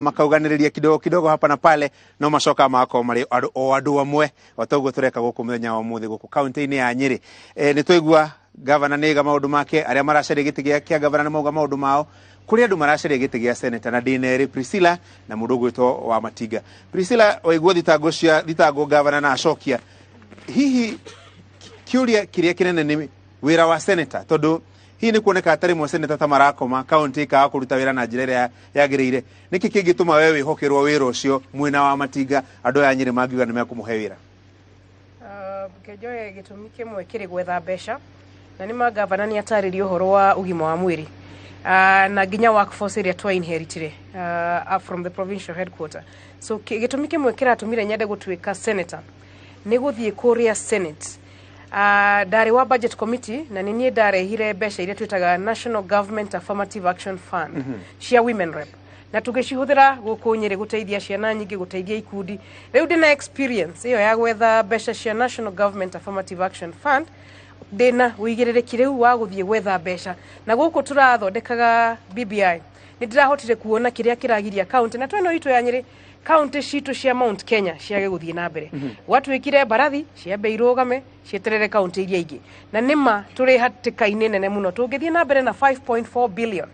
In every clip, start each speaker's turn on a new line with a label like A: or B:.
A: Makauganĩrĩria kidogo kidogo hapa na pale, no macoka magakorwo marĩ andũ o andũ amwe, o ta ũguo tũreka gũkũ mũthenya wa ũmũthĩ gũkũ kaunti-inĩ ya Nyĩrĩ. Nĩ twaigua gavana nĩ aiga maũndũ make, arĩa maracaria gĩtĩ kĩa gavana nĩ mauga maũndũ mao, kũrĩ andũ maracaria gĩtĩ gĩa senator, na ndĩna erĩ, Priscilla na mũndũ ũgwĩtwo wa Matinga. Priscilla, waigua thitango cia thitango gavana na acokia, hihi kĩũria kĩrĩa kĩnene nĩ wĩra wa senator, tondũ hihi nĩ kuoneka atĩ rĩmwe senator ta marakoma kaunti ikaga kũruta wĩra na njĩra ĩrĩa yagĩrĩire? Nĩkĩ kĩngĩtũma we wĩhokerwo wĩra ũcio mwena wa Matinga, andũ aya Nyĩrĩ mangiuga nĩ mekũmũhe wĩra?
B: Reke njoe gĩtũmi kĩmwe kĩrĩ gwetha mbeca, na nĩ ma gavana nĩ atarĩria ũhoro wa ũgima wa mwĩrĩ na nginya workforce ĩrĩa twa inheritire from the provincial headquarter. So gĩtũmi kĩmwe kĩratũmire nyende gũtuĩka senator nĩ gũthiĩ kũrĩa Senate. Ndarĩ wa budget committee na nĩ niĩ ndarehire mbeca iria twĩtaga National Government Affirmative Action Fund cia women rep, na tũgĩcihũthĩra gũkũ Nyĩrĩ gũteithia ciana nyingĩ, gũteithia ikundi. Rĩu ndĩna experience ĩyo ya gwetha mbeca cia National Government Affirmative Action Fund, ndĩna ũigĩrĩrĩki rĩu wa gũthiĩ gwetha mbeca. Na gũkũ tũrathondekaga BBI, nĩ ndĩrahotire kuona kĩrĩa kĩragiria kaunti na tweno itũ ya Nyĩrĩ, kaunti citũ cia Mount Kenya ciage gũthiĩ na mbere. Gwatuĩkire mbarathi ciambe irũgame cieterere kaunti iria ingĩ, na nĩma tũrĩ hatĩka-inĩ nene mũno. Tũngĩthiĩ na mbere na 5.4 billion,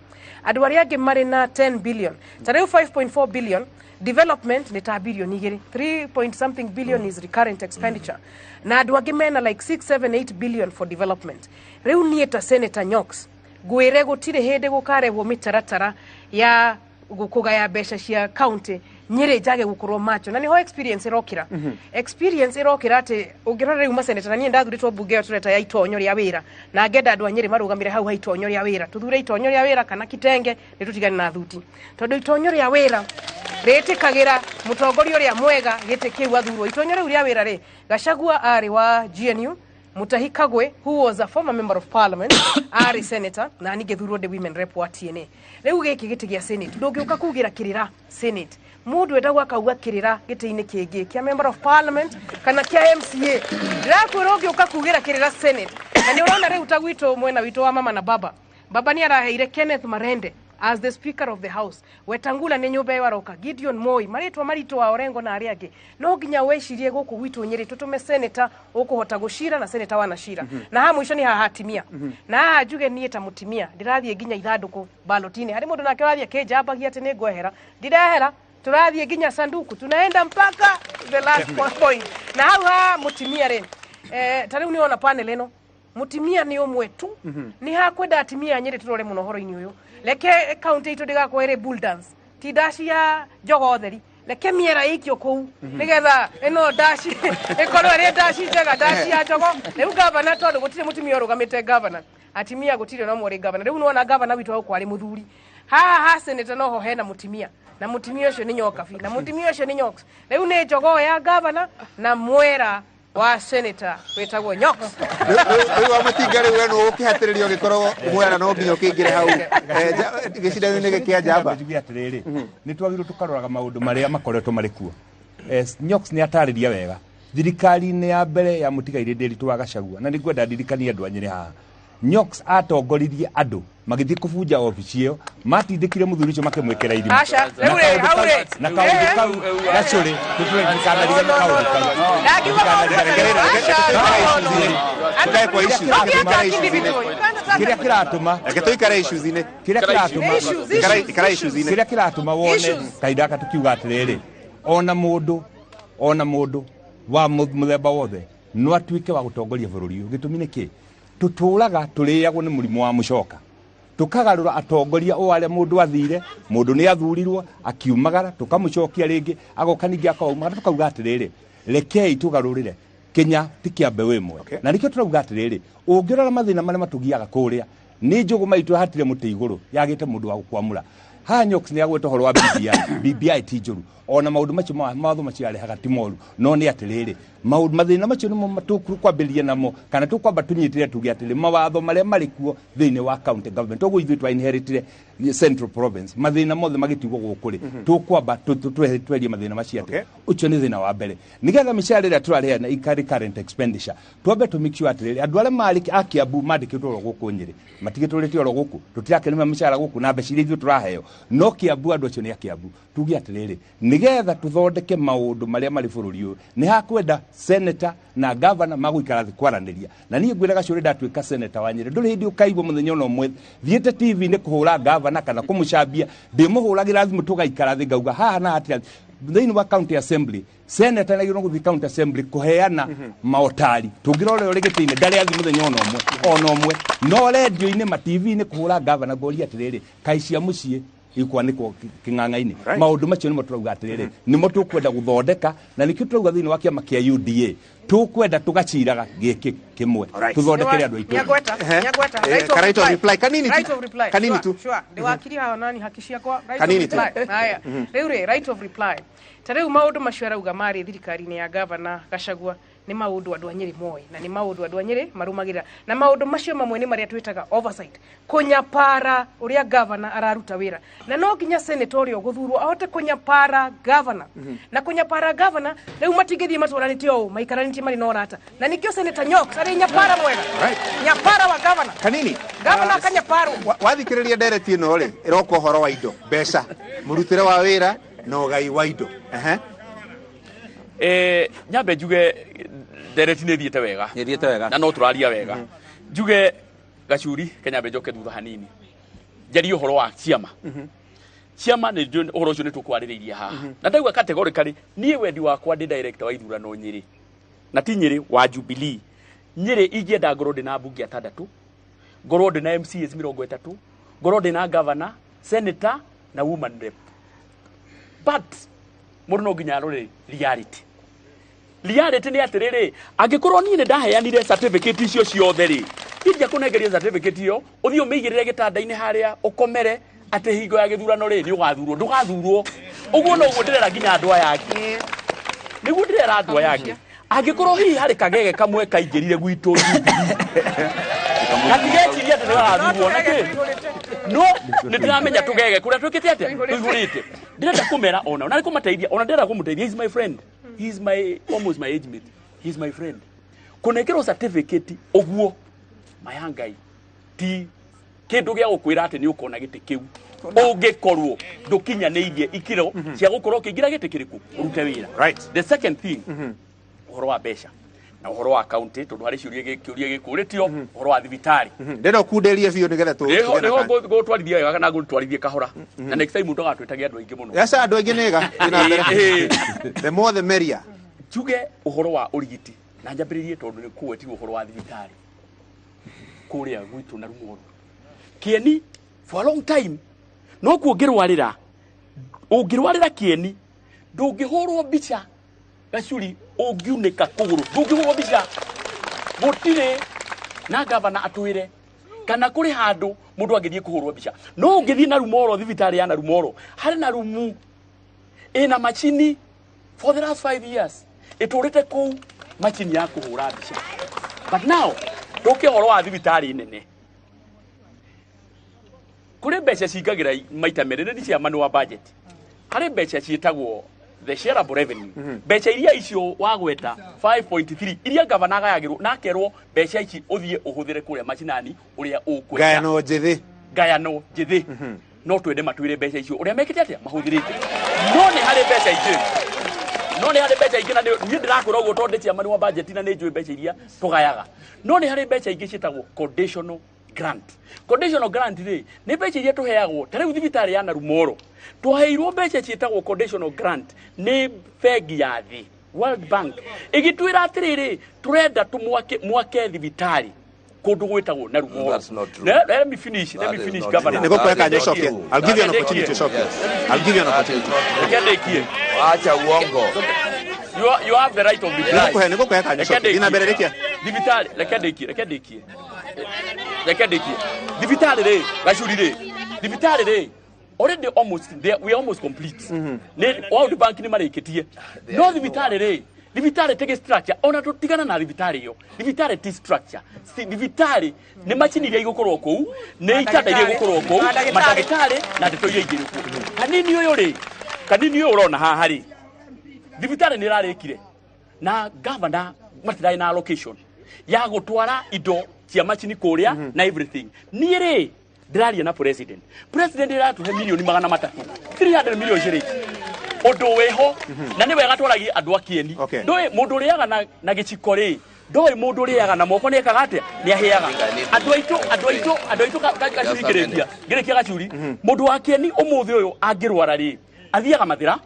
B: andũ arĩa angĩ marĩ na 10 billion. Ta rĩu 5.4 billion development nĩ ta bilioni 2, 3 point something billion is recurrent expenditure, na andũ angĩ mena like 6, 7, 8 billion for development. Rĩu niĩ ta Senator Nyox ngwĩre gũtirĩ hĩndĩ gũkarehwo mĩtaratara ya kũgaya mbeca cia county Nyĩrĩ njage gũkorwo macho, na nĩho experience ĩrokĩra. Experience ĩrokĩra atĩ ũngĩrora rĩu maseneta, na niĩ ndathurĩtwo mbunge ĩyo tũreta ya itonyo rĩa wĩra, na ngenda andũ a Nyĩrĩ marũgamĩre hau ha itonyo rĩa wĩra. Tũthure itonyo rĩa wĩra kana kitenge, nĩ tũtigane na thuti, tondũ itonyo rĩa wĩra rĩtĩkagĩra mũtongoria ũrĩa mwega gĩtĩ kĩu athurwo. Itonyo rĩu rĩa wĩra rĩ, Gachagua arĩ wa GNU, Mutahi Kagwe, who was a former member of parliament, arĩ senator, na niĩ ngĩthurwo ndĩ women rep wa TNA. Rĩu gĩkĩ gĩtĩ gĩa Senate, ndũngĩũka kugĩra kĩrĩra Senate. Mũndũ endagwo akauga kĩrĩra gĩtĩ-inĩ kĩngĩ kĩa member of parliament kana kĩa MCA. Ndĩrakwĩra ũngĩũka kugĩra kĩrĩra Senate, na nĩ ũrona rĩu ta gwitũ mwena witũ wa mama na baba, baba nĩ araheire Kenneth Marende as the Speaker of the House, Wetangula nĩ nyũmba ĩyo aroka, Gideon Moi, marĩtwa maritũ wa Orengo na arĩa angĩ. No nginya wecirie gũkũ gwitũ Nyĩrĩ tũtũme senator ũkũhota gũcira na senator wanacira. Na haha mũico nĩ haha atimia, na haha njuge niĩ ta mũtimia ndĩrathiĩ nginya ithandũkũ ballot-inĩ. Harĩ mũndũ nake ũrathiĩ akĩnjambagia atĩ nĩ ngwehera. Ndirehera, tũrathiĩ nginya sanduku, tunaenda mpaka the last point. Na hau ha mũtimia rĩ, ta rĩu nĩ wona panel ĩno mutimia nĩ ũmwe tu. Nĩ hakwenda atimia a Nyĩrĩ tũrore mũno ũhoro-inĩ ũyũ. Reke kaunti itũ ndĩgakorwo ĩrĩ bull dance, ti ndaci ya njogo theri. Reke mĩera ĩikio kũu nĩgetha ĩno ndaci ĩkorwo ĩrĩ ndaci njega, ndaci ya njogo. Rĩu gavana, tondũ gũtirĩ mũtumia ũrũgamĩte gavana, atimia gũtirĩ no ũmwe ũrĩ gavana. Rĩu nĩwona gavana witũ hau kwarĩ mũthuri. Haha ha senator noho hena mũtimia, na mũtimia ũcio nĩ Nyokabi, na mũtimia ũcio nĩ Nyox. Rĩu nĩ njogoo ya gavana na mwera wa senator wĩtagwo Nyox.
A: Rĩu wa Matinga, rĩu we nĩ ũkĩhatĩrĩrio ũgĩkorwo mwera no nginya ũkĩingĩre hau gĩcindano-inĩ gĩkĩ kĩa njamba.
C: Njuge atĩrĩrĩ, nĩ twagĩrĩirwo tũkaroraga maũndũ marĩa makoretwo marĩ kuo. Nyox nĩ atarĩria wega thirikari-inĩ ya mbere ya mũtigairĩ Ndĩritũ wa Gachagua, na nĩ ngwenda ndirikanie andũ a Nyĩrĩ haha, Nyox atongoririe andũ magĩthiĩ kũbunja obici ĩyo, matindĩkire mũthuri ũcio makĩmwĩkĩra irima.
B: Aca, rĩu rĩ, hau rĩ.
C: Na kaũndũ kau gacũrĩ, tũtikanarigane kaũndũ kau.
B: Ndakiuga maũndũ aca, no, no, no.
A: Tukae kwa issues.
B: Don't be
A: Tukae
B: attacking
A: issues-inĩ.
B: individual. You can't attack.
C: Kĩrĩa kĩratũma
A: Reke tũikare issues-inĩ.
C: Kĩrĩa kĩratũma
B: Issues,
A: Ikara
B: issues,
A: ikara
B: issues.
A: issues-inĩ.
C: Kĩrĩa kĩratũma wone
B: Issues.
C: kahinda gaka tukiuga atĩrĩrĩ, ona mũndũ wa mũthemba wothe no atuĩke wa gũtongoria bũrũri ũyũ. Gĩtũmi nĩ kĩ? Tũtũraga tũrĩagwo nĩ mũrimũ wa mũcoka, tũkagarũra atongoria o arĩa mũndũ athire, mũndũ nĩ athurirwo akiumagara, tũkamũcokia rĩngĩ, agoka ningĩ akaumagara. Tũkauga atĩrĩrĩ, rekei tũgarũrĩre Kenya, ti kĩa mbeũ ĩmwe. Na nĩkĩo tũrauga atĩrĩrĩ, ũngĩrora mathĩna marĩa matũgiaga kũrĩa nĩ njũgũma itũ hatire mũtĩ igũrũ yagĩte mũndũ wa gũkwamũra. Haha Nyox nĩ agweta ũhoro wa BBI. BBI ti njũru, ona maũndũ macio mawatho macio arehaga ti moru, no nĩ atĩrĩrĩ, maũndũ mathĩna macio nĩmo tũkwambĩrĩria namo, kana tũkwamba tũnyitĩre tuge atĩrĩ, mawatho marĩa marĩ kuo thĩinĩ wa county government, ũguo ithuĩ twa inheritire Central Province, mathĩna mothe magĩtigwo gũkũ rĩ, tũkwamba tweherie mathĩna macio atĩ ũcio nĩ thĩna wa mbere, nĩgetha mĩcara ĩrĩa tũrareana ikari current expenditure, twambe tũ make sure atĩrĩrĩ, andũ arĩa marĩ a Kiambu mandĩkĩtwo oro gũkũ Nyĩrĩ, matigĩtũrĩte oro gũkũ, tũtirakĩrĩma mĩcara gũkũ na mbeca iria ithuĩ tũraheo. No Kiambu andũ acio nĩ a Kiambu. Tuge atĩrĩrĩ, nĩgetha tũthondeke maũndũ marĩa marĩ bũrũri ũyũ, nĩ hakwenda senator na governor magũikara thĩ kwaranĩria. Na niĩ ngwĩra Gacũrĩ, ndatuĩka senator wa Nyĩrĩ, ndũrĩ hĩndĩ ũkaigua mũthenya ona ũmwe thiĩte TV-inĩ kũhũra governor kana kũmũcambia. Ndĩmũhũragĩra thimũ, tũgaikara thĩ, ngauga haha na hatirĩ thĩinĩ wa county assembly. Senator nagĩrĩirwo gũthiĩ county assembly kũheana maotari. Tũngĩrora ũrĩa gĩtĩ-inĩ, ndarĩ athi mũthenya ona ũmwe, ona ũmwe, no rendio-inĩ, ma TV-inĩ kũhũra governor. Ngoria atĩrĩrĩ, kaĩ cia mũciĩ ikwanĩkwo kĩng'ang'a-inĩ? Maũndũ macio nĩmo tũrauga atĩrĩrĩ, nĩmo tũkwenda gũthondeka, na nĩkĩo tũrauga thĩinĩ wa kĩama kĩa UDA tũkwenda tũgaciraga gĩkĩ kĩmwe, tũthondekere andũ aitũ.
B: Nyagweta, nyagweta. Right of
A: Ka right of reply. Kanini tu.
B: Right of reply.
A: Kanini
B: Sure,
A: tu.
B: Sure. Ndĩwakiri haha nani haki ciakwa. Right
A: Kanini
B: of
A: tu.
B: reply. Haya. Rĩu rĩ, right of reply. Ta rĩu maũndũ macio arauga marĩ thirikari-inĩ ya gavana Gachagua nĩ maũndũ andũ a Nyĩrĩ moĩ, na nĩ maũndũ andũ a Nyĩrĩ marũmagĩrĩra, na maũndũ macio mamwe nĩ marĩa twĩtaga oversight, kũnyapara ũrĩa gavana araruta wĩra. Na no nginya senator ũrĩa ũgũthurwo ahote kũnyapara gavana na kũnyapara gavana. Rĩu matingĩthiĩ matwaranĩte ũũ maikaranĩtie marĩ na ũrata, na nĩkĩo Senator Nyox arĩ nyapara mwega, nyapara wa gavana.
A: Kanini.
B: Gavana akanyaparwo.
A: Wathikĩrĩria ndereti ĩno rĩ, ĩroka ũhoro wa indo, mbeca, mũrutĩre wa wĩra na ũgai wa indo. Ehe.
D: Nyambe njuge ndereti nä thiäte wega.
E: Nĩ ĩthiĩte wega.
D: Na no tå raria wega. Njuge Gacuri kenyambe njoke thutha hanini, njarie ũhoro wa ciama. Ciama nĩ njũĩ ũhoro ũcio nĩ tũkwarĩrĩirie haha, na ndauga categorically niĩ wendi wakwa ndĩ director wa ithurano Nyĩrĩ, na ti Nyĩrĩ wa Jubilee, Nyĩrĩ ingĩenda ngorwo ndĩ na mbunge atandatũ, ngorwo ndĩ na MCAs 30, ngorwo ndĩ na governor, senator na woman rep. But mũndũ no nginya arore reality. Reality nĩ atĩrĩrĩ, angĩkorwo niĩ nĩ ndaheanire certificate icio ciothe rĩ, ingĩa kũnengeria certificate ĩyo ũthiĩ ũmĩigĩrĩre gĩtanda-inĩ harĩa ũkomere atĩ hingo ya gĩthurano rĩ nĩ ũgathurwo, ndũgathurwo. Ũguo noguo ndĩrera nginya andũ aya angĩ, nĩguo ndĩrera andũ aya angĩ, angĩkorwo hihi harĩ kagege kamwe kaingĩrire gwitũ Jubilee, gatigeciria atĩ nĩgagathurwo na kĩ, no nĩ ndĩramenya tũgege kũrĩa twĩkĩte atĩa tũihũrĩte. Ndĩrenda kũmera ona na nĩ kũmateithia, ona ndĩrenda kũmũteithia. He is my friend, he is my almost my age mate, he is my friend. Kũnengerwo certificate ũguo maya Ngai ti kĩndũ gĩa gũkwĩra atĩ nĩ ũkona gĩtĩ kĩu, ũngĩkorwo ndũkinyanĩirie ikĩro cia gũkorwo ũkĩingĩra gĩtĩ kĩrĩkũ ũrute wĩra. The second thing, ũhoro wa mbeca na ũhoro wa county, tondũ harĩ ciũria kĩũria gĩkũrĩtio ũhoro wa thibitarĩ.
A: Ndĩrenda ũkunderie biũ nĩgetha
D: Nĩho
A: tũgĩe na
D: nĩho
A: kanya.
D: Ngũtwarithia wega kana ngũtwarithie kahora, na next time ndũgatwĩtage andũ aingĩ mũno.
A: Aca, andũ aingĩ nĩga. Thiĩ na mbere. The more the merrier.
D: Njuge ũhoro wa ũrigiti na njambĩrĩrie, tondũ nĩ kũgwetirwo ũhoro wa thibitarĩ kũrĩa gwitũ na Rumoro Kĩeni. For a long time no kuo ũngĩrwarĩra, ũngĩrwarĩra Kĩeni ndũngĩhũrwo mbica. Gacuri, ũngiunĩka kũgũrũ ndũngĩhũrwo mbica, gũtirĩ na gavana atwĩre kana kũrĩ handũ mũndũ angĩthiĩ kũhũrwo mbica. No ũngĩthiĩ na Rumoro, thibitarĩ ya na Rumoro, harĩ na rumu ĩna macini for the last 5 years ĩtũrĩte kũu, macini ya kũhũra mbica. But now tũke ũhoro wa thibitarĩ nene, kũrĩ mbeca cingagĩra maita merĩ nĩ chairman wa budget. Harĩ mbeca ciĩtagwo the shareable revenue, mbeca iria icio wagweta 5.3 iria gavana agayagĩrwo na akerwo mbeca ici ũthiĩ ũhũthĩre kũrĩa macinani ũrĩa ũkwenda.
A: Ngayano njĩthĩ.
D: Ngayano njĩthĩ. No twende matwĩre mbeca icio ũrĩa mekĩte atĩa mahũthĩrĩte. No nĩ harĩ mbeca ingĩ, no nĩ harĩ mbeca ingĩ, na niĩ ndĩrakwĩra ũguo tondũ ndĩ chairman wa budget na nĩ njũĩ mbeca iria tũgayaga. No nĩ harĩ mbeca ingĩ ciĩtagwo conditional grant. Conditional grant rĩ, nĩ mbeca iria tũheagwo. Ta rĩu thibitarĩ ya Narumoro twaheirwo mbeca ciĩtagwo conditional grant nĩ bengi ya thĩ, World Bank, ĩgĩtwĩra atĩrĩrĩ, tũrenda tũmwake mwake thibitarĩ kũndũ gwĩtagwo Narumoro.
E: That's not true.
D: Let me finish, let
E: That
D: me
E: is
D: finish,
E: not
D: Governor.
E: true.
A: Nĩgũkũhe
E: That
A: kanya
E: is not
A: ũcokie.
E: true.
A: I'll give you an
E: That is
A: opportunity
E: not true.
A: ũcokie.
E: Yes.
A: I'll give you an
E: That is
A: opportunity.
E: not true.
D: Reke ndĩkie.
E: Acha uongo.
D: You have the right of reply.
A: Nĩgũkũhe kanya
D: Reke
A: ũcokie. Thiĩ na mbere,
D: ndĩkie.
A: rĩkia.
D: Thibitarĩ, reke ndĩkie, reke ndĩkie, reke ndĩkie. Thibitarĩ rĩ, Gacuri rĩ, thibitarĩ rĩ, already almost there, we are almost complete. Nĩ World Bank nĩ marĩkĩtie. No thibitarĩ rĩ, thibitarĩ ti structure, ona tũtigana na thibitarĩ ĩyo. Thibitarĩ ti structure. Thibitarĩ nĩ macini iria igũkorwo kũu, nĩ itanda iria igũkorwo kũu,
B: Mandagĩtarĩ.
D: mandagĩtarĩ na ndeto iria ingĩ kuo. Kanini ũyũ rĩ, kanini ũyũ ũrona haha rĩ, thibitarĩ nĩ ĩrarĩkire na gavana matirarĩ na allocation ya gũtwara indo cia macini kũrĩa na everything. Niĩ rĩ, Ndĩraria na president. President ĩratũhe mirioni 300, 300 million shillings, ũndũ wĩho na nĩ wega twaragie andũ a Kĩeni. Ndũĩ mũndũ ũrĩaga na gĩciko rĩ, ndoĩ mũndũ ũrĩaga na moko nĩ ekaga atĩa, nĩ ahĩaga. Andũ aitũ, andũ aitũ, andũ aitũ, Gacuri, ngĩrĩkia, ngĩrĩkia Gacuri, mũndũ wa Kĩeni ũmũthĩ ũyũ angĩrwara rĩ, athiaga Mathĩra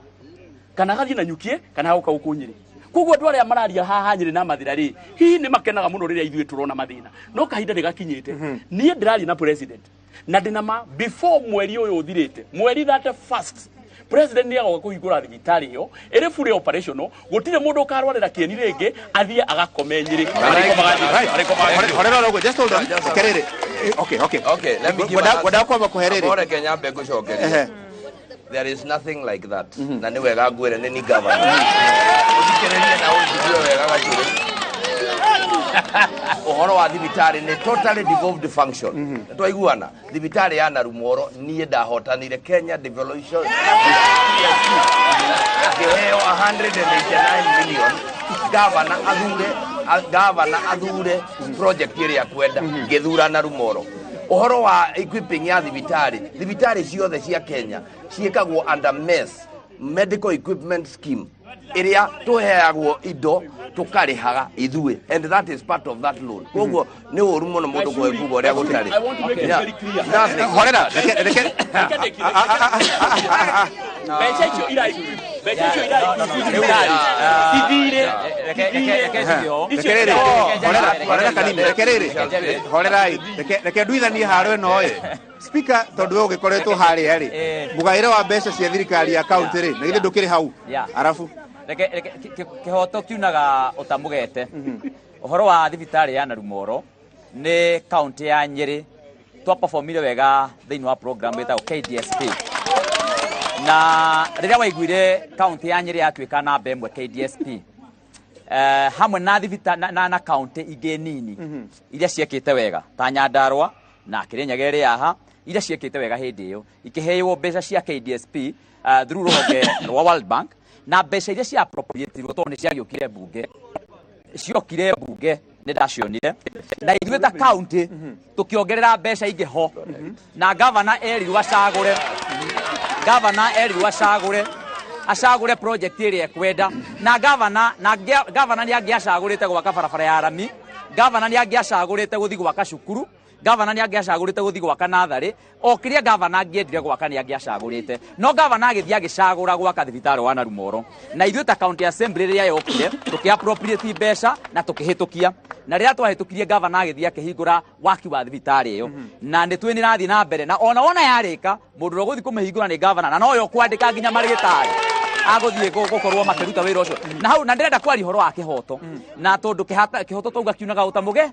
D: kana agathiĩ na Nyukie kana agoka gũkũ Nyĩrĩ. Koguo andũ arĩa mararia haha Nyĩrĩ na Mathĩra rĩ, hihi nĩ makenaga mũno rĩrĩa ithuĩ tũrona mathĩna, no kahinda nĩ gakinyĩte. Niĩ ndĩraria na president na ndĩna ma before mweri ũyũ ũthirĩte, mweri 31st, president nĩ agoka kũhingũra thibitarĩ ĩyo ĩrĩ fully operational. Gũtirĩ mũndũ ũkarwarĩra Kĩeni rĩngĩ athiĩ agakome Nyĩrĩ. Marĩkomaga.
A: Horera ũguo, just hold on.
E: Just a
A: Reke rĩrĩ. Okay.
E: Okay, let me give
A: Ngwenda
E: an
A: ngwenda kwamba kũhe rĩrĩ.
E: Ore Kenya mbe ngũcokerie. There is nothing like that. Na nĩ wega ngwĩre nĩ ni governor. Ũthikĩrĩrie na ũnjigue wega, Gacũrĩ. Ũhoro wa thibitarĩ nĩ totally devolved function. Nĩ twaiguana. Thibitarĩ ya Narumoro niĩ ndahotanire Kenya Devolution ngĩheo 189 million, governor athure governor athure project ĩrĩa akwenda, ngĩthura Narumoro. Ũhoro wa equipping ya thibitarĩ, thibitarĩ ciothe cia Kenya ciĩkagwo under MES, Medical Equipment Scheme, ĩrĩa tũheagwo indo tũkarĩhaga ithuĩ, and that is part of that loan. Koguo nĩ ũru mũno mũndũ kũhe kuga ũrĩa gũtarĩ.
D: I want to make it
E: Yeah.
D: very clear.
E: Nothing.
A: Horera, reke reke.
D: Mbeca icio mbeca icio iraikwi cithire.
F: Reke njuge ũũ.
A: Reke rĩrĩ, horera, horera kanini, reke rĩrĩ, horerai, reke nduithanie haro ĩno ĩ. Speaker, tondũ we ũgĩkoretwo harĩa rĩ, mũgaĩre wa mbeca cia thirikari ya county rĩ, na githĩ ndũkĩrĩ hau? Arabu
F: Reke kĩhoto kiunaga ũtamũgete. Ũhoro wa thibitarĩ ya Narumoro, nĩ kaunti ya Nyĩrĩ twaperformire wega thĩinĩ wa program ĩtagwo KDSP, na rĩrĩa waiguire kaunti ya Nyĩrĩ yatuĩka namba 1 KDSP, hamwe na thibita na kaunti ingĩ nini iria ciekĩte wega ta Nyandarua na Kĩrĩnyaga ĩrĩ haha, iria ciekĩte wega hĩndĩ ĩyo ikĩheyo mbeca cia KDSP through rũhonge rwa World Bank, na mbeca iria cia appropriatirwo tondũ nĩ ciagĩũkire mbunge, ciokire mbunge nĩ ndacionire, na ithuĩ ta kaunti tũkĩongerera mbeca ingĩ ho, na gavana erirwo acagũre, gavana erirwo acagũre project ĩrĩa ekwenda, na gavana nĩ angĩacagũrĩte gwaka barabara ya rami, gavana nĩ angĩacagũrĩte gũthiĩ gwaka cukuru, gavana nĩ angĩacagũrĩte gũthiĩ gwaka natharĩ, o kĩrĩa gavana angĩendire gwaka nĩ angĩacagũrĩte, no gavana agĩthiĩ agĩcagũra gwaka thibitarĩ wa Narumoro, na ithuĩ ta county assembly rĩrĩa yokire tũkĩ appropriate mbeca na tũkĩhĩtũkia, na rĩrĩa twahĩtũkirie gavana agĩthiĩ akĩhingũra waki wa thibitarĩ ĩyo, na nĩ twĩ nĩ ĩrathiĩ na mbere, na ona wona yarĩka mũndũ ũrĩa ũgũthiĩ kũmĩhingũra nĩ gavana, na noyo kwandĩka nginya marĩgĩtarĩ agũthiĩ gũkorwo makĩruta wĩra ũcio na hau. Na ndĩrenda kwaria ũhoro wa kĩhoto, na tondũ kĩhoto twauga kiunaga ũtamũge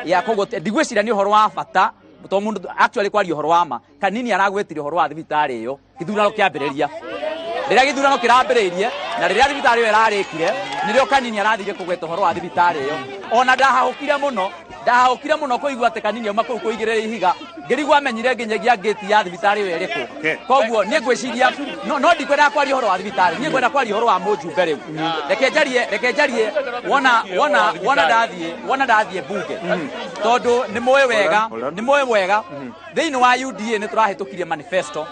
F: ya, koguo ndigwĩciria nĩ ũhoro wa bata to mũndũ actually kwaria ũhoro wa ma. Kanini aragwetire ũhoro wa thibitarĩ ĩyo gĩthurano kĩambĩrĩria, rĩrĩa gĩthurano kĩrambĩrĩirie na rĩrĩa thibitarĩ ĩyo ĩrarĩkire, nĩrĩo Kanini arathire kũgweta ũhoro wa thibitarĩ ĩyo. Ona ndahahũkire mũno, ndahahũkire mũno kũigua atĩ Kanini auma kũu kũigĩrĩra ihiga, ngĩrigwo amenyire nginyagia ngĩti ya thibitarĩ ĩyo ĩrĩkũ. Koguo niĩ ngwĩciria no ndikwendaga kwaria ũhoro wa thibitarĩ, niĩ ngwenda kwaria ũhoro wa mũjumbe rĩu. Reke njarie, reke njarie. Wona ndathiĩ mbunge, tondũ nĩ mũĩ wega,
A: Hold on.
F: nĩ mũĩ wega thĩinĩ wa UDA nĩ tũrahĩtũkirie manifesto,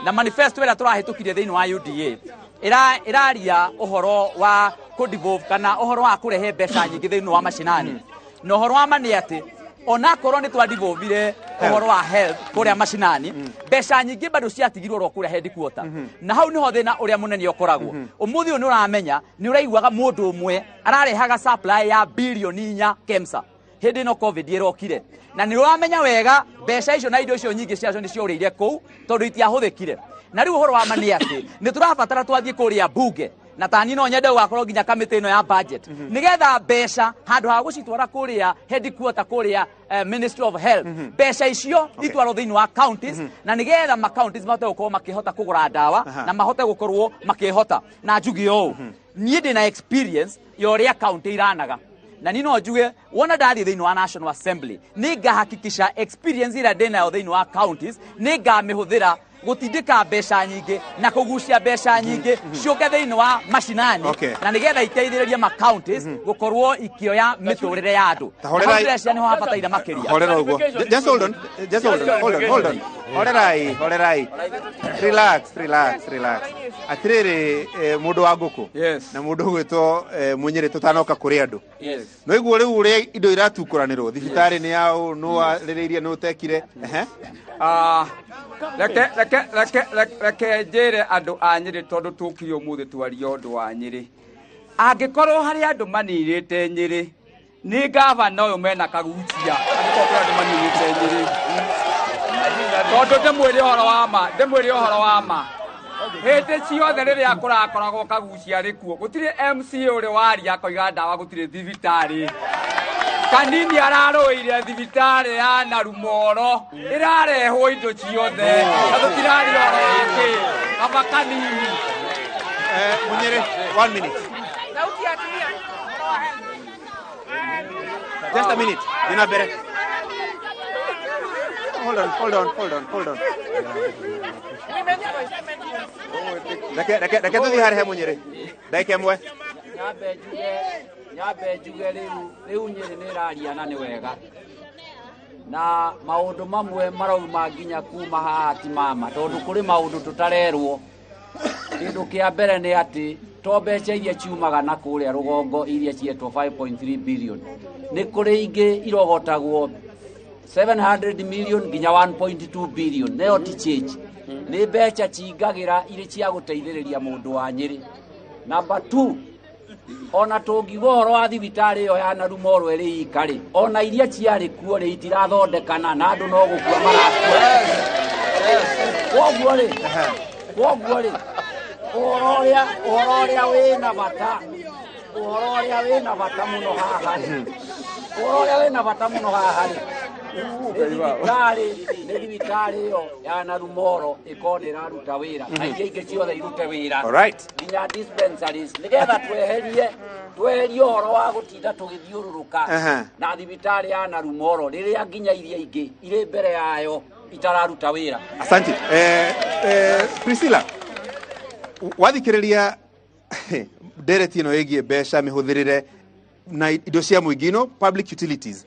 F: na manifesto ĩrĩa tũrahĩtũkirie thĩinĩ wa UDA ĩraria ũhoro wa kũdevolve kana ũhoro wa kũrehe mbeca nyingĩ thĩinĩ wa macinani, na ũhoro wa ma nĩ atĩ onakorwo nĩ twadevolvire ũhoro wa health kũrĩa macinani, mbeca nyingĩ bado ciatigirwo oro kũrĩa headquarter, na hau niho thĩna ũrĩa mũnene ũkoragwo. Ũmũthĩ ũyũ nĩ ũramenya nĩ ũraiguaga mũndũ ũmwe ararehaga supply ya bilioni 4 KEMSA hĩndĩ ĩno COVID ĩrokire, na nĩ ũramenya wega mbeca icio na indo icio nyingĩ ciacio nĩ ciorĩire kũu tondũ itiahũthĩkire. Na rĩu ũhoro wa ma nĩ atĩ nĩ tũrabatara twathiĩ kũrĩa mbunge, na tani no nyende gũgakorwo nginya kamĩtĩ ĩno ya budget, nĩgetha mbeca handũ ha gũcitwara kũrĩa headquarter, kũrĩa Ministry of Health, mbeca icio itwarwo thĩinĩ wa counties, na nĩgetha ma counties mahote gũkorwo makĩhota kũgũra ndawa na mahote gũkorwo makĩhota. Na njuge ũũ, niĩ ndĩna experience ya ũrĩa county iranaga, na ni no njuge wona ndathiĩ thĩinĩ wa National Assembly nĩ ngahakikisha experience ĩrĩa ndĩnayo thĩinĩ wa counties nĩ ngamĩhũthĩra Gũtindĩka mbeca nyingĩ na kũgucia mbeca nyingĩ ciũke thĩinĩ wa macinani na nĩgetha iteithĩrĩrie ma counties gũkorwo ikĩoya mĩtũrĩre ya andũ.
A: Ta horerai.
F: Na hau ndĩreciria nĩho habataire makĩria.
A: Horera ũguo. Just hold on, just hold on, hold on, hold on. Horerai, horerai. Relax, relax, relax. Atirĩrĩ, mũndũ wa ngũkũ
C: Yes.
A: na mũndũ ũgwĩtwo Mũnyĩrĩ, tũtanoka kũrĩ andũ.
C: Yes.
A: No iguo rĩu ũrĩa indo iratukũranĩrwo thibitarĩ nĩ yaũ, nũ warĩrĩirie, nũ ũtekire. Ehe.
G: Ah, reke reke reke reke reke njĩre andũ a Nyĩrĩ, tondũ tũkire ũmũthĩ twarie ũndũ wa Nyĩrĩ. Angĩkorwo harĩ andũ maninĩte Nyĩrĩ, nĩ gavana ũyũ mena Kaguchia. Angĩkorwo kũrĩ andũ maninĩte Nyĩrĩ, tondũ ndĩmwĩre ũhoro wa ma, ndĩmwĩre ũhoro wa ma, hĩndĩ ciothe rĩrĩa kũrakoragwo Kaguchia arĩ kuo, gũtirĩ MCA ũrĩ waria akoiga ndawa gũtirĩ thibitarĩ. Kanini ararũĩire thibitarĩ ya Narumoro, ĩrarehwo indo ciothe na tũtiraria ũhoro wake kaba Kanini.
A: Munyere, one minute.
B: Sauti ya atumia.
A: Just a minute. Nina mbere. Hold on, hold on, hold on, hold on.
B: Women's voice, women's voice.
A: Reke reke reke tũthiĩ harĩ he Munyere. Ndagĩka ĩmwe.
H: Nyambe njuge rĩu Nyĩrĩ nĩ ĩraria na nĩ wega, na maũndũ mamwe marauma nginya kuma haha ti mama, tondũ kũrĩ maũndũ tũtarerwo. Kĩndũ kĩa mbere nĩ atĩ to mbeca iria ciumaga na kũrĩa rũgongo iria cietwo 5.3 billion, nĩ kũrĩ ingĩ irogotagwo 700 million nginya 1.2 billion, nayo ti change, nĩ mbeca cingagĩra irĩ cia gũteithĩrĩria mũndũ wa Nyĩrĩ. Number 2, ona tũngiuga ũhoro wa thibitarĩ ĩyo ya Narumoro ĩrĩ ika rĩ, ona iria ciarĩ kuo rĩ, itirathondekana na andũ no gũkua marakua. Kwoguo rĩ, ũhoro ũrĩa wĩna bata, ũhoro ũrĩa wĩna bata mũno haha rĩ, ũhoro ũrĩa wĩna bata mũno haha rĩ, nĩ thibitarĩ ĩyo ya Narumoro ĩkorwo nĩ ĩraruta wĩra na iria ingĩ ciothe irute wĩra
A: All right.
H: nginya dispensaries, nĩgetha tweherie ũhoro wa gũtinda tũgĩthiũrũrũka na thibitarĩ ya Narumoro rĩrĩa nginya iria ingĩ irĩ mbere yayo itararuta wĩra.
A: Asante. Priscilla, wathikĩrĩria ndereti ĩno ĩgiĩ mbeca, mĩhũthĩrĩre na indo cia mũingĩ ino, public utilities.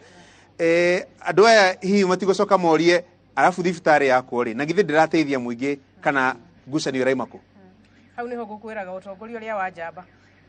A: Andũ aya hihi matigũcoka morie, arabu thibitarĩ yakwo rĩ, na githĩ ndĩrateithia mũingĩ, kana ngucanio ĩraima kũ?
B: Hau niho ngũkwĩraga ũtongoria ũrĩa wa njamba.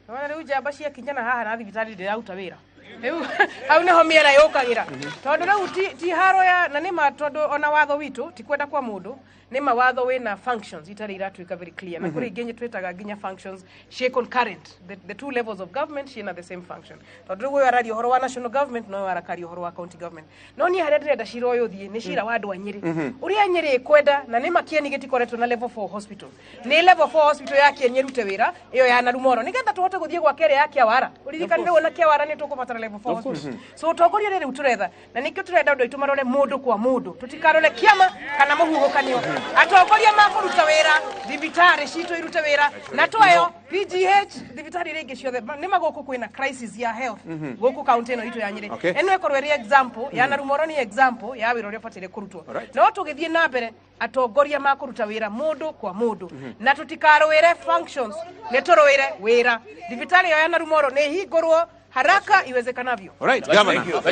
B: Nĩwona rĩu njamba ciakinyana haha na thibitarĩ ndĩraruta wĩra, rĩu hau niho mĩera yũkagĩra, tondũ rĩu ti haro ya na nĩma, tondũ ona watho witũ ti kwenda kwa mũndũ, nĩma watho wĩna functions itarĩ iratuĩka very clear, na kũrĩ ingĩ twĩtaga nginya functions ciĩ concurrent, the two levels of government ciĩna the same function, tondũ rĩu ũyũ araria ũhoro wa national government na ũyũ arakaria ũhoro wa county government. No niĩ harĩa ndĩrenda cira ũyũ ũthiĩ nĩ cira wa andũ a Nyĩrĩ, ũrĩa Nyĩrĩ ĩkwenda, na nĩma Kĩeni gĩtikoretwo na level 4 hospital. Nĩ level 4 hospital ya Kĩeni ĩrute wĩra, ĩyo ya Narumoro, nĩgetha tũhote gũthiĩ gwaka ĩrĩa ya Kĩawara. Ũririkane rĩu ona Kĩawara nĩ tũkũbatara level 4 hospital. So ũtongoria ũrĩa rĩu tũretha, na nĩkĩo tũrenda andũ aitũ marore mũndũ kwa mũndũ, tũtikarore kĩama kana mũhuhũkanio. Atongoria makũruta wĩra, thibitarĩ citũ irute wĩra, na twayo PGH, thibitarĩ iria ingĩ ciothe. Nĩma gũkũ kwĩna crisis ya health gũkũ kaunti ĩno itũ ya Nyĩrĩ. Ĩno ĩkorwo ĩrĩ example ya Narumoro, nĩ example ya wĩra ũrĩa ũbataire kũrutwo. No tũgĩthiĩ na mbere, atongoria makũruta wĩra mũndũ kwa mũndũ, na tũtikarũĩre functions, nĩ tũrũĩre wĩra. Thibitarĩ ĩyo ya Narumoro nĩ ĩhingũrwo haraka iwezekanavyo.
A: All right, governor. Let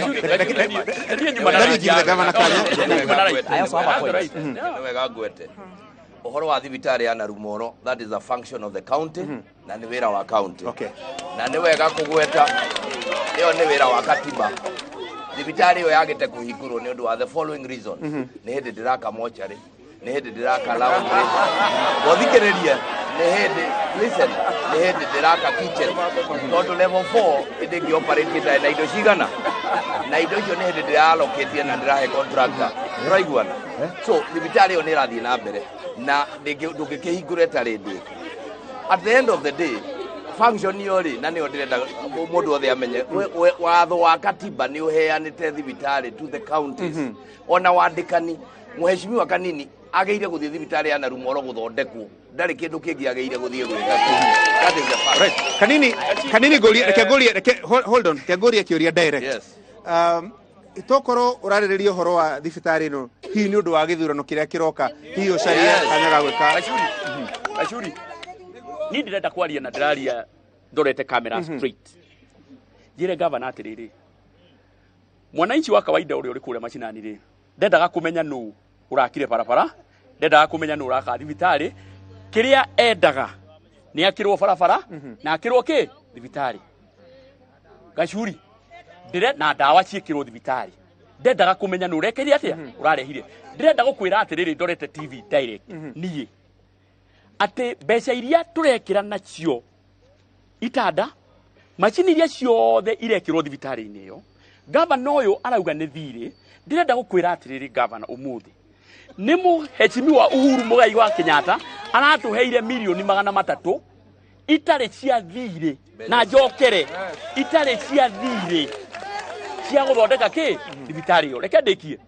A: me give the governor kanya.
F: I also have a point.
E: Nĩ wega ngwete ũhoro wa thibitarĩ ya Narumoro, that is a function of the county, na nĩ wĩra wa county. Na nĩ wega kũgweta ĩyo nĩ wĩra wa katiba. Thibitarĩ ĩyo yagĩte kũhingũrwo nĩ ũndũ wa the following reasons: nĩ hĩndĩ ndĩraka mocarĩ, nĩ hĩndĩ ndĩraka laundry, gothikĩrĩrie, nĩ hĩndĩ, listen, nĩ hĩndĩ ndĩraka kitchen, tondũ level 4 ĩndĩ ĩngĩ ĩtarĩ na indo cigana, na indo icio nĩ hĩndĩ ndĩralocate na ndĩrahe contractor, tũraiguana. So thibitarĩ ĩyo nĩ ĩrathiĩ na mbere na ndũngĩkĩhingũra ĩtarĩ ndĩku. At the end of the day, function ĩyo rĩ, na nĩyo ndĩrenda mũndũ wothe amenye, watho wa katiba nĩ ũheanĩte thibitarĩ to the counties. Ona wandĩkani mũheshimiwa Kanini agĩire gũthiĩ thibitarĩ ya Narumoro gũthondekwo, ndarĩ kĩndũ kĩngĩ agĩire gũthiĩ gwĩka kũu. That is the fact.
A: Right. Kanini, Kanini, goria, reke goria, reke hold on, reke goria kĩũria direct.
E: Yes.
A: Tokorwo ũrarĩrĩria ũhoro wa thibitarĩ ĩno hihi nĩ ũndũ wa gĩthurano kĩrĩa kĩroka, hihi ũcarie kanya ga gwĩka.
D: Gacuri, Gacuri, niĩ ndĩrenda kwaria na ndĩraria ndorete camera straight. Njĩre gavana atĩrĩrĩ, mwananchi wa kawaida ũrĩa ũrĩ kũrĩa macinani rĩ, ndendaga kũmenya nũ ũrakire barabara, ndendaga kũmenya nũ ũraka thibitarĩ. Kĩrĩa endaga nĩ akĩrwo barabara na akĩrwo kĩ thibitarĩ. Gacuri, ndĩre na ndawa ciĩkĩrwo thibitarĩ, ndendaga kũmenya nũ ũrekeire atĩa ũrarehire. Ndĩrenda gũkwĩra atĩrĩrĩ, ndorete TV direct niĩ, atĩ mbeca iria tũrekĩra nacio itanda, macini iria ciothe irekĩrwo thibitarĩ-inĩ ĩyo, gavana ũyũ arauga nĩ thirĩ. Ndĩrenda gũkwĩra atĩrĩrĩ gavana, ũmũthĩ nĩ mũhecimiwa Uhuru Muigai wa Kenyatta aratũheire mirioni 300 itarĩ cia thirĩ, na njokere, itarĩ cia thirĩ, cia gũthondeka kĩ thibitarĩ ĩyo. Reke ndĩkie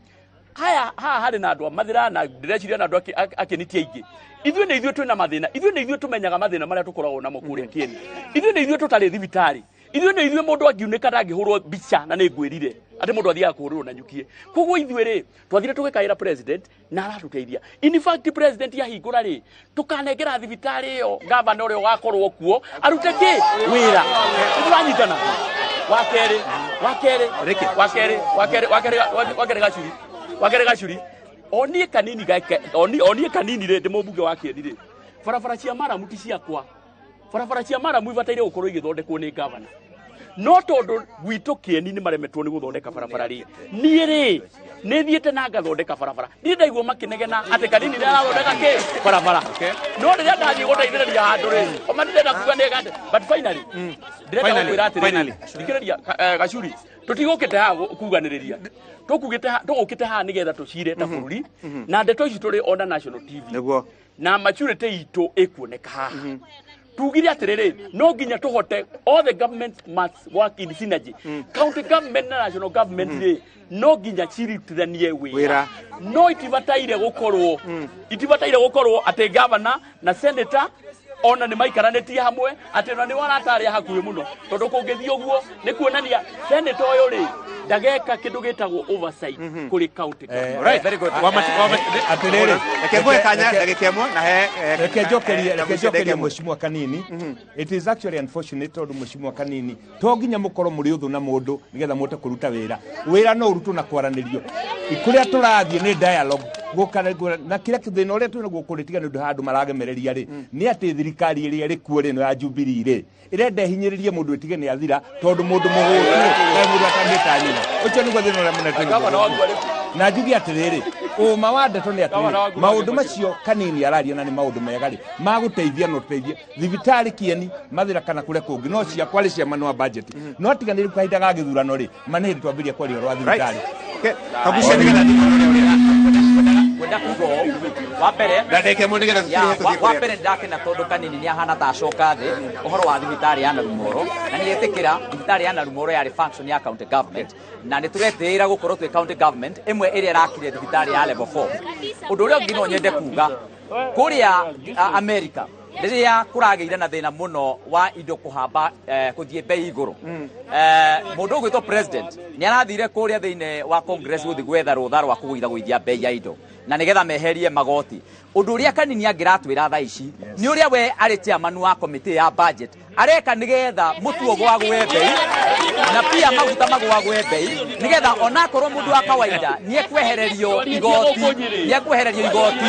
D: haya. Haha harĩ na andũ a Mathĩra na ndĩreciria na andũ akĩniti aingĩ. Ithuĩ nĩ ithuĩ twĩna mathĩna, ithuĩ nĩ ithuĩ tũmenyaga mathĩna marĩa tũkoragwo namo kũrĩa kĩeni. Ithuĩ nĩ ithuĩ tũtarĩ thibitarĩ, ithuĩ nĩ ithuĩ mũndũ angiunĩka ndangĩhũrwo mbica, na nĩ ngwĩrire atĩ mũndũ athiaga kũhũrĩrwo na nyukie. Koguo ithuĩ rĩ, twathire tũgĩkaĩra president na aratũteithia. In fact, president ahingũra rĩ, tũkanengera thibitarĩ ĩyo gavana ũrĩa ũgakorwo kuo arute kĩ wĩra. Nĩtũranyitana? Wa kerĩ, wa kerĩ, wa kerĩ, wa kerĩ, wa kerĩ, wa kerĩ, Gacuri, wa kerĩ, Gacuri, onie kanini gake, onie kanini rĩ, ndĩ mũmbunge wa Kĩeni rĩ, barabara cia maramu ti ciakwa. Barabara cia maramu ibataire gũkorwo igĩthondekwo nĩ gavana, no tondũ gwitũ Kĩeni nĩ maremetwo nĩ gũthondeka barabara rĩ, niĩ rĩ, nĩ thiĩte na ngathondeka barabara. Niĩ ndaigua makĩnegena atĩ kanini nĩ arathondeka kĩ barabara, no rĩrĩa ndathiĩ gũteithĩrĩria handũ rĩ, oma ndĩrenda kuga nĩ gate. But finally, ndĩrenda
A: Finally,
D: gũkwĩra atĩrĩrĩ,
A: finally.
D: thikĩrĩria, Gacuri, tũtigũkĩte haha kuganĩrĩria, tũgũkĩte haha nĩgetha tũcire ta bũrũri, na ndeto ici tũrĩ ona national TV
A: Nĩguo.
D: Na maturity itũ ĩkuoneka haha. Tugire atĩrĩrĩ, no nginya tũhote, all the government must work in synergy. County government na national government rĩ, no nginya cirutithanie wĩra.
A: Wĩra.
D: No itibataire gũkorwo atĩ governor na senator ona nĩ maikaranĩtie hamwe, atĩ ona nĩ waratarĩa hakuhĩ mũno, tondũ kũngĩthiĩ ũguo nĩ kuonania senator ũyũ rĩ, ndageka kĩndũ gĩtagwo oversight kũrĩ county government.
A: Right.
F: Very good.
C: Atĩrĩrĩ,
A: Reke ngũhe kanya ndagĩka ĩmwe na he
C: reke njokerie, reke
A: Kagucia
C: njokerie
A: ndagĩka ĩmwe.
C: Mheshimiwa Kanini. It is actually unfortunate, tondũ Mheshimiwa Kanini, to nginya mũkorwo mũrĩ ũthũ na mũndũ nĩgetha mũhote kũruta wĩra. Wĩra no ũrutwo na kwaranĩrio. Kũrĩa tũrathiĩ nĩ dialogue. Gũkara na kĩrĩa thĩna ũrĩa twĩnaguo kũrĩ, tiga nĩ ũndũ handũ maragemereria rĩ, nĩ atĩ thirikari ĩrĩa ĩrĩ kuo rĩ, ĩno ya Jubilee rĩ, ĩrenda ĩhinyĩrĩrie mũndũ ĩtige nĩ athira, tondũ mũndũ mũhũtu rĩ, mũndũ atangĩta nyina. Ũcio nĩguo thĩna ũrĩa mũnene twĩnaguo.
D: Gavana waku arĩ kũ?
C: Na njuge atĩrĩrĩ, ũma wa ndeto nĩ
D: Gavana
C: atĩrĩrĩ,
D: waku
C: maũndũ
D: nake.
C: Macio Kanini araria na nĩ maũndũ mega rĩ, magũteithia, no tũteithie thibitarĩ Kĩeni, Mathĩra kana kũrĩa kũngĩ, no ciakwa rĩ, ciama no budget, no tiga nĩ rĩu kahinda ga gĩthurano rĩ, ma nĩ hĩndĩ twambĩrĩria kwaria ũhoro wa thibitarĩ.
A: Okay. Kagucia nĩgetha thiĩ
F: Ngwenda kuga ũũ, wa mbere
A: na ndagĩka ĩmwe nĩgetha
F: ya
A: tũtige tũthiĩ
F: wa
A: kũrĩa.
F: Mbere ndakena tondũ Kanini nĩ ahana ta acoka thĩ ũhoro wa thibitarĩ ya Narumoro, na nĩ etĩkĩra thibitarĩ ya Narumoro yarĩ function ya county government, na nĩ tũretĩĩra gũkorwo twĩ county government ĩmwe ĩrĩa ĩrakire thibitarĩ ya level 4. Ũndũ ũrĩa ũngĩ no nyende kuga, kũrĩa America, rĩrĩa kũragĩire na thĩna mũno wa indo kũhamba, kũthiĩ bei igũrũ, mũndũ ũgwĩtwo president nĩ arathire kũrĩa thĩinĩ wa Congress gũthiĩ gwetha rũtha rwa kũgũithagũithia bei ya indo na nĩgetha meherie magoti. Ũndũ ũrĩa Kanini angĩratwĩra thaa ici nĩ ũrĩa we arĩ chairman wa committee ya budget areka nĩgetha mũtu ũgwagwe bei na pia maguta magwagwe bei, nĩgetha onakorwo mũndũ wa kawaida nĩ ekwehererio igoti, nĩ ekwehererio igoti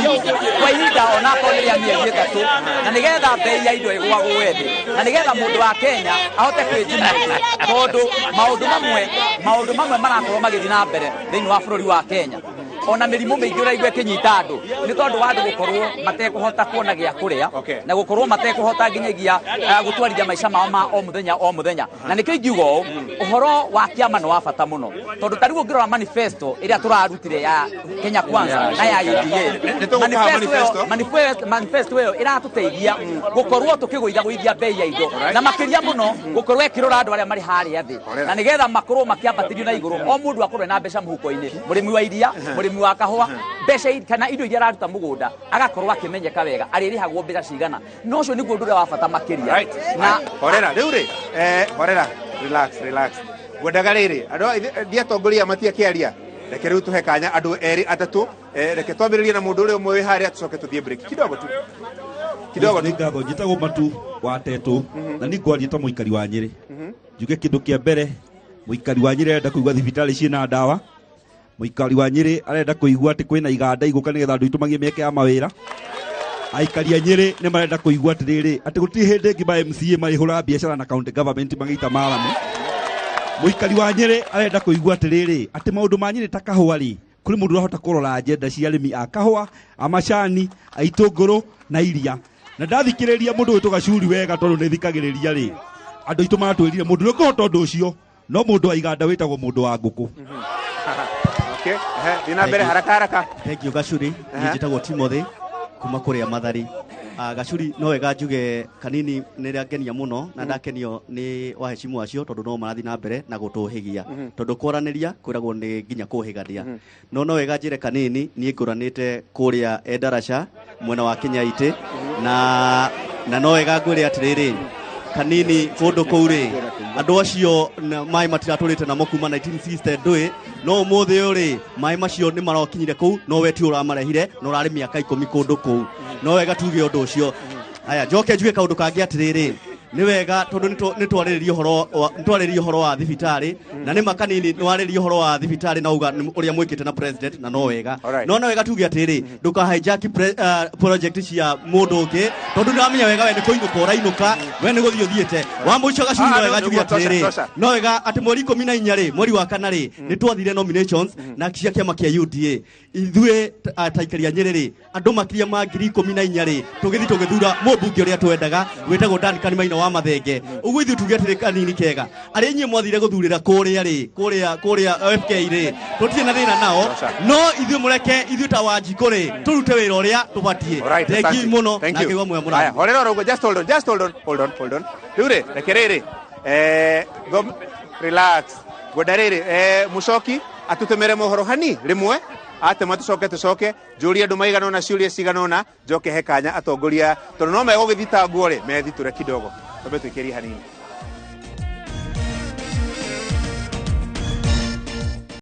F: kwa ihinda onakorwo nĩ rĩa mĩeri 3, na nĩgetha bei ya indo ĩgwagwe thĩ, na nĩgetha mũndũ wa Kenya ahote kwĩjimanĩra, tondũ maũndũ mamwe marakorwo magĩthiĩ na mbere thĩinĩ wa bũrũri wa Kenya, ona mĩrimũ mĩingĩ ũraigua ĩkĩnyita andũ nĩ tondũ wa andũ gũkorwo matekũhota kuona gĩa kũrĩa na gũkorwo matekũhota nginyagia gũtwarithia maica mao ma o mũthenya o mũthenya. Na nĩkĩo ingiuga ũũ, ũhoro wa kĩama nĩ wa bata mũno, tondũ ta rĩu ũngĩrora manifesto ĩrĩa tũrarutire ya Kenya Kwanza na ya UDA,
A: Nĩ tũgũkaha manifesto.
F: Manifesto ĩyo ĩratũteithia gũkorwo tũkĩgũithagũithia bei ya indo, na makĩria mũno gũkorwo ĩkĩrora andũ arĩa marĩ harĩa thĩ, na nĩgetha makorwo makĩambatĩrio na igũrũ, o mũndũ akorwo na mbeca mũhuko-inĩ, mũrĩmi wa iria, mũrĩmi wa kahũa, mbeca kana indo iria araruta mũgũnda agakorwo akĩmenyeka wega arĩrĩhagwo mbeca cigana. Na ũcio nĩguo ũndũ ũrĩa wa bata makĩria.
A: Right.
F: Na
A: Horera rĩu rĩ, horera, relax, relax. Ngwendaga rĩrĩ andũ ndiatongoria matiakĩaria, reke rĩu tũhe kanya andũ erĩ atatũ. Reke twambĩrĩrie na mũndũ ũrĩa ũmwe wĩ harĩa, tũcoke tũthiĩ break kidogo tu kidogo tu.
I: Nĩ ngatho. Njĩtagwo Matu wa Tetũ na nĩ ngwaria ta mũikari wa Nyĩrĩ. Njuge kĩndũ kĩa mbere, mũikari wa Nyĩrĩ arenda kũigua thibitarĩ ciĩna ndawa, mũikari wa Nyĩrĩ arenda kũigua atĩ kwĩna iganda igũka nĩgetha andũ aitũ magĩe mĩeke ya mawĩra. Aikari a Nyĩrĩ nĩ marenda kũigua atĩrĩrĩ, atĩ gũtirĩ hĩndĩ ĩngĩ ma MCA marĩhũraga biacara na county government magĩita maramu. Mũikari wa Nyĩrĩ arenda kũigua atĩrĩrĩ, atĩ maũndũ ma Nyĩrĩ ta kahũa rĩ, kũrĩ mũndũ ũrahota kũrora agenda cia arĩmi a kahũa, a macani, a itũngũrũ na iria. Na ndathikĩrĩria mũndũ wĩtwo Gacuri wega, tondũ nĩ thikagĩrĩria rĩ, andũ aitũ maratwĩrire mũndũ ũrĩa ũkũhota ũndũ ũcio no mũndũ wa iganda wĩtagwo mũndũ wa ngũkũ.
A: Okay, thiĩ na mbere haraka haraka.
J: Thank you Gacuri. Niĩ njĩtagwo Timothy kuma kũrĩa Mathari. Gacuri, no wega njuge kanini nĩ rĩangenia mũno na ndakenio nĩ waheshimu acio tondũ no marathiĩ na mbere na gũtũhĩgia, tondũ kwaranĩria kwĩragwo nĩ nginya kũhĩgania. No wega njĩre kanini, niĩ ngũranĩte kũrĩa Endarasha mwena wa Kinyaitĩ, na no wega ngwĩre atĩrĩrĩ kanini, kũndũ kũu rĩ, andũ acio maĩ matiratũrĩte namo kuma 1960 ndũĩ, no ũmũthĩ ũyũ rĩ, maĩ macio nĩ marokinyire kũu, no we ti ũramarehire, no ũrarĩ mĩaka 10 kũndũ kũu. No wega tuge ũndũ ũcio. Aya, njoke njuge kaũndũ kangĩ atĩrĩrĩ, nĩ wega tondũ nĩ twarĩrĩria ũhoro wa thibitarĩ, na nĩ ma kanini nĩ warĩrĩria ũhoro wa thibitarĩ na uga ũrĩa mwĩkĩte na president, na no wega, no wega tuge atĩrĩ, ndũka hijack project cia mũndũ ũngĩ, tondũ nĩwamenya wega we nĩ kũinũka ũrainũka, we nĩ gũthiĩ ũthiĩte wa mũico. Gacuri, no wega njuge atĩrĩrĩ, no wega atĩ mweri 14 rĩ, mweri wa kana rĩ, nĩ twathire nominations na cia kĩama kĩa UDA. Ithuĩ ta aikari a Nyĩrĩ rĩ, andũ makĩria ma 14,000 rĩ, tũgĩthiĩ tũgĩthura mũmbunge ũrĩa twendaga wĩtagwo Duncan Maina wa Mathenge. Ũguo ithuĩ tuge atĩrĩ kanini kega, arĩa inyuĩ mwathire gũthurĩra kũrĩa rĩ, kũrĩa FK rĩ, tũtirĩ na thĩna nao, no ithuĩ mũreke ithuĩ ta Wanjikũ rĩ, tũrute wĩra ũrĩa tũbatiĩ. Thengiũ mũno na ngĩigua mwega mũno.
A: Horera oro, just hold on, just hold on, hold on, hold on. Rĩu rĩ, reke rĩrĩ, relax. Ngwenda rĩrĩ, mũcoki atũtũmĩre mohoro hani rĩmwe atema, tũcoke njũrie andũ maigana ũna ciũria cigana ũna, njoke he kanya atongoria, tondũ no megũgĩthitangwo rĩ, methitũre kidogo. Twambe twĩkĩrie hanini.